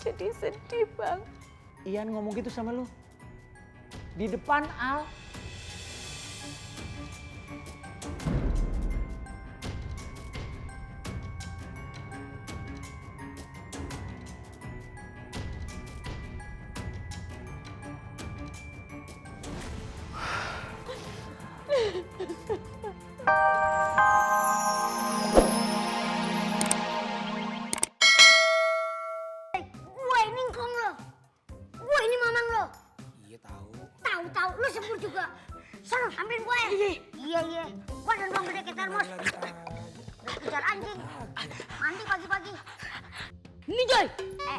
jadi sedih, Bang. Ian ngomong gitu sama lu? Di depan Al? Gue ini ngkong lo. Gue ini mamang lo. Iya tahu. Tahu-tahu lu sembur juga. Sana ambilin gue. Iya. Gua dan bang gede ke termos. Udah kejar anjing. Mandi pagi-pagi. Ini Joy.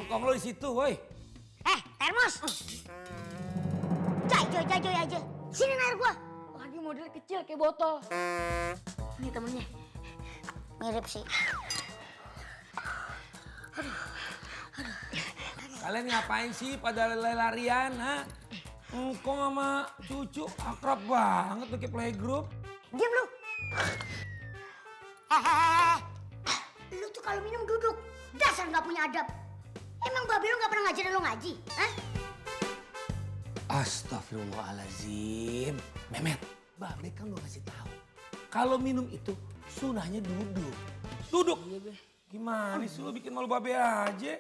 Ngkong lo di situ, woi. Termos. Joy aja. Sini air gua. Lagi model kecil kayak botol. Ini temennya. Mirip sih. Kalian ngapain sih pada lari-larian, ha? Ngkong sama cucu akrab banget pakai playgroup. Diam lu. Lu tuh kalau minum duduk. Dasar nggak punya adab. Emang babe lu nggak pernah ngajarin lu ngaji? Hah? Astagfirullahaladzim. Memet, babe kan udah kasih tahu. Kalau minum itu sunahnya duduk. Duduk. Gimana sih lo bikin malu babe aja?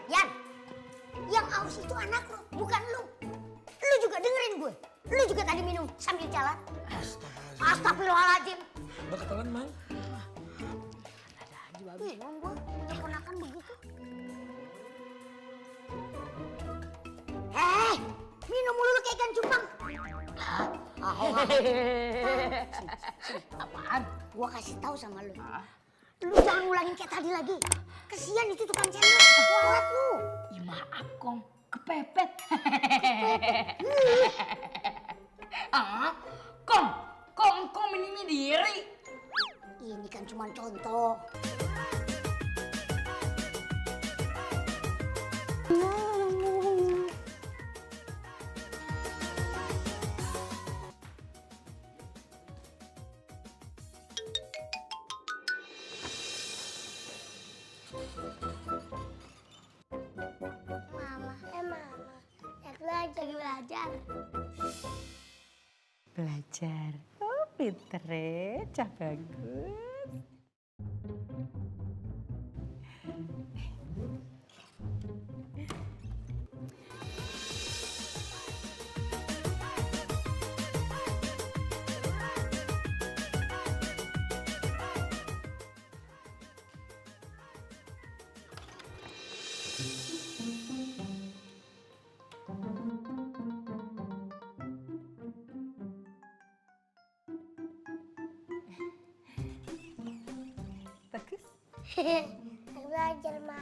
Yan. Yang aus itu anak lu, bukan lu. Lu juga dengerin gue. Lu juga tadi minum sambil jalan. Astagfirullahaladzim. Udah ketelan, Mang. Ada aja, Babe. Bingung gue, punya ponakan begitu. Minum mulu lu kayak ikan cupang. Apaan? Gua kasih tahu sama lu. Lu jangan ngulangin kayak tadi lagi. Kesian itu tukang cendol. Kualat lu. Ih, maaf, Kong. Kepepet. Kong minimi diri. Ini kan cuma contoh. Mama. Lagi belajar. Belajar. Oh, pinter ya. Cah bagus. Bagus. Lagi belajar, Ma.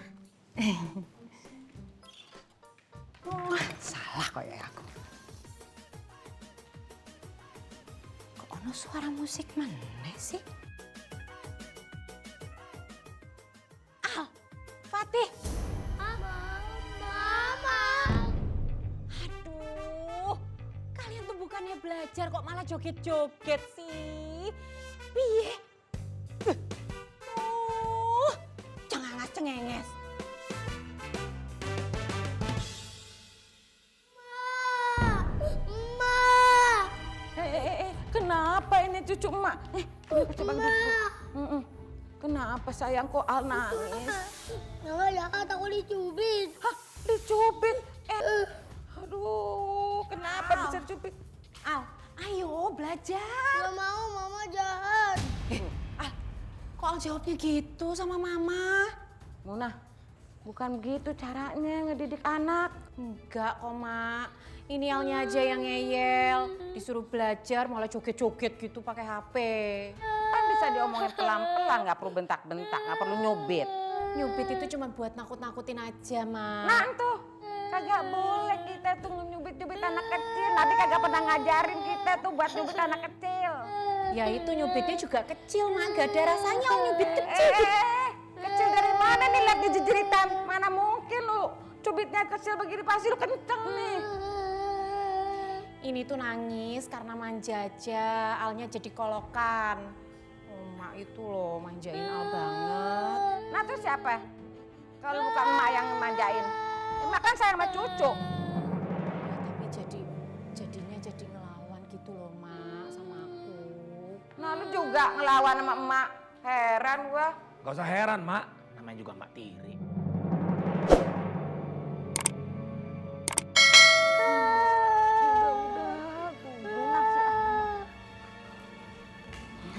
Salah kok ya aku. Kok ono suara musik mana sih? Al, Fatih. Mama. Aduh, kalian tuh bukannya belajar kok malah joget-joget sih? Piye? Cengenges. Ma. Kenapa ini cucu emak? Coba duduk. Kenapa sayang kok Al nangis? Nggak jahat, aku dicubit. Hah, dicubit? Aduh, kenapa bisa cubit? Al, ayo belajar. Nggak mau, Mama jahat. Al, kok Al jawabnya gitu sama Mama? Muna, bukan begitu caranya ngedidik anak. Enggak kok, Mak. Ini Alnya aja yang ngeyel. Disuruh belajar malah joget-joget gitu pakai HP. Kan bisa diomongin pelan-pelan, nggak perlu bentak-bentak, nggak perlu nyubit. Nyubit itu cuma buat nakut-nakutin aja, Mak. Nah tuh, kagak boleh kita tuh nyubit-nyubit anak kecil. Nabi kagak pernah ngajarin kita tuh buat nyubit anak kecil. Ya itu nyubitnya juga kecil, Mak. Gak ada rasanya om nyubit kecil. Kecil dari mana nih, lihat di jeritan? Mana mungkin lu cubitnya kecil begini, pasti lu kenceng nih. Ini tuh nangis karena manja aja, Alnya jadi kolokan. Mak itu loh manjain Al banget. Nah terus siapa? Kalau bukan emak yang manjain. Emak kan sayang sama cucu. Tapi jadinya jadi ngelawan gitu loh mak sama aku. Nah lu juga ngelawan sama emak. Heran gua. Gak usah heran, Mak. Namanya juga Mak Tiri.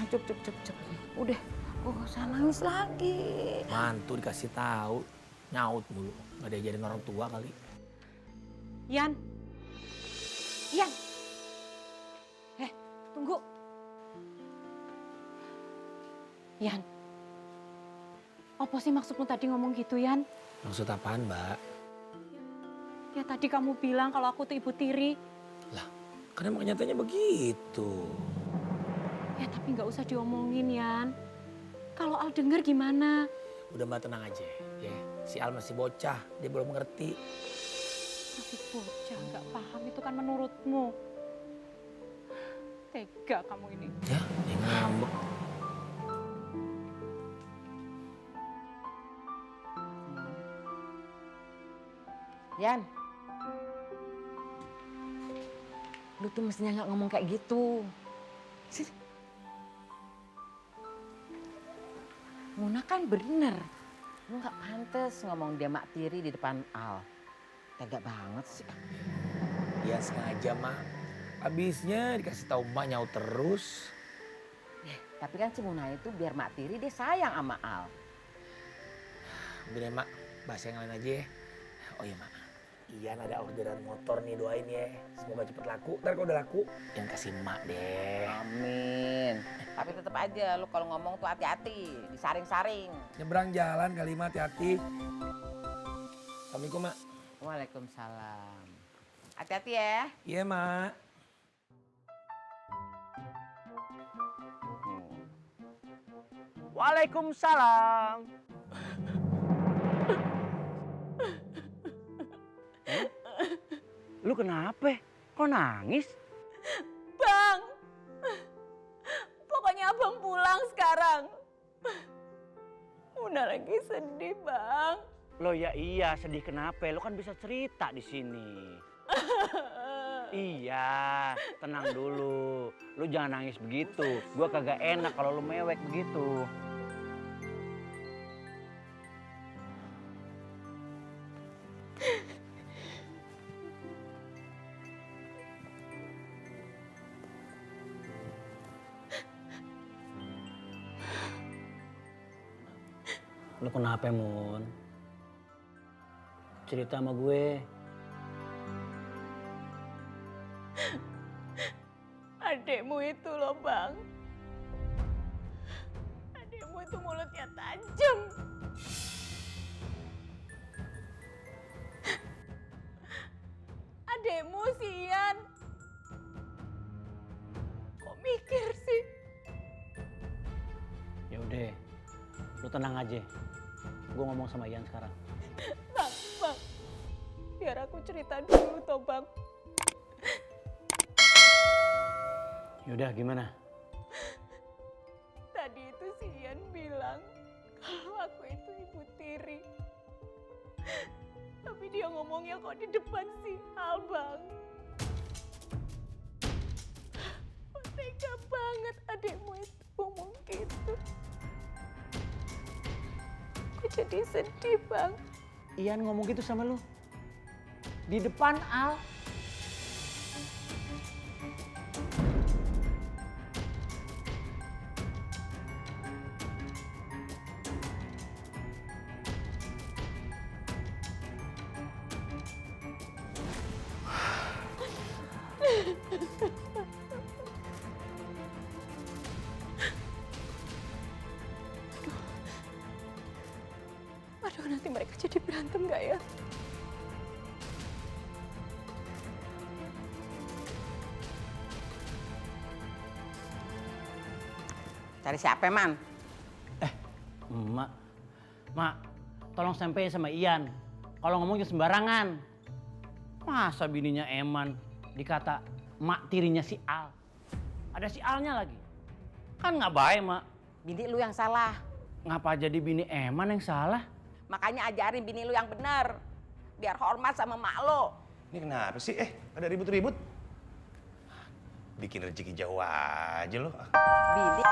Cep. Udah, gua gak usah nangis lagi. Mantu dikasih tahu, nyaut mulu. Gak diajarin orang tua kali. Yan. Tunggu. Yan. Apa sih maksudmu tadi ngomong gitu, Yan? Maksud apaan, Mbak? Ya tadi kamu bilang kalau aku tuh ibu tiri. Lah, kan emang nyatanya begitu. Ya tapi nggak usah diomongin, Yan. Kalau Al denger gimana? Udah Mbak tenang aja, ya. Si Al masih bocah, dia belum ngerti. Masih bocah, nggak paham itu kan menurutmu. Tega kamu ini. Ya, dia ngambek. Yan. Lu tuh mestinya nggak ngomong kayak gitu. Sini. Muna kan bener. Lu nggak pantes ngomong dia mak tiri di depan Al. Tega banget sih. Dia sengaja, Mak. Habisnya dikasih tahu Mak nyaut terus. Tapi kan si Muna itu biar mak tiri dia sayang sama Al. Udah deh, Mak. Bahas yang lain aja ya. Oh iya, Mak. Ian ada orderan motor nih, doain ya. Semoga cepet laku. Ntar kalau udah laku, yang kasih Mak deh. Amin. Tapi tetap aja lu kalau ngomong tuh hati-hati, disaring-saring. Nyebrang jalan kali, Mak, hati-hati. Assalamualaikum, Mak. Waalaikumsalam. Hati-hati ya. Iya, Mak. Waalaikumsalam. Lu kenapa? Kok nangis? Bang, pokoknya abang pulang sekarang. Udah lagi sedih, Bang. Lo ya iya, sedih kenapa? Lo kan bisa cerita di sini. Iya, tenang dulu. Lu jangan nangis begitu. Gua kagak enak kalau lu mewek begitu. Lu kenapa, Mun? Cerita sama gue. Adekmu itu loh, Bang. Adekmu itu mulutnya tajam. Adekmu si Ian. Kok mikir sih? Ya udah, lu tenang aja. Gue ngomong sama Ian sekarang. Bang. Biar aku cerita dulu toh, Bang. Yaudah, gimana? Tadi itu si Ian bilang kalau aku itu ibu tiri. Tapi dia ngomongnya kok di depan si Al, Bang. Tega banget adekmu itu ngomong gitu. Aku jadi sedih, Bang. Ian ngomong gitu sama lu? Di depan Al? Aduh, nanti mereka jadi berantem gak ya? Cari siapa, Man? Mak, tolong sampein sama Ian. Kalau ngomong jangan sembarangan. Masa bininya Eman dikata mak tirinya si Al? Ada si Alnya lagi. Kan nggak baik, Mak. Bini lu yang salah. Ngapa jadi bini Eman yang salah? Makanya ajarin bini lu yang bener. Biar hormat sama mak lo. Ini kenapa sih? Ada ribut-ribut? Bikin rezeki jauh aja lo. Bini.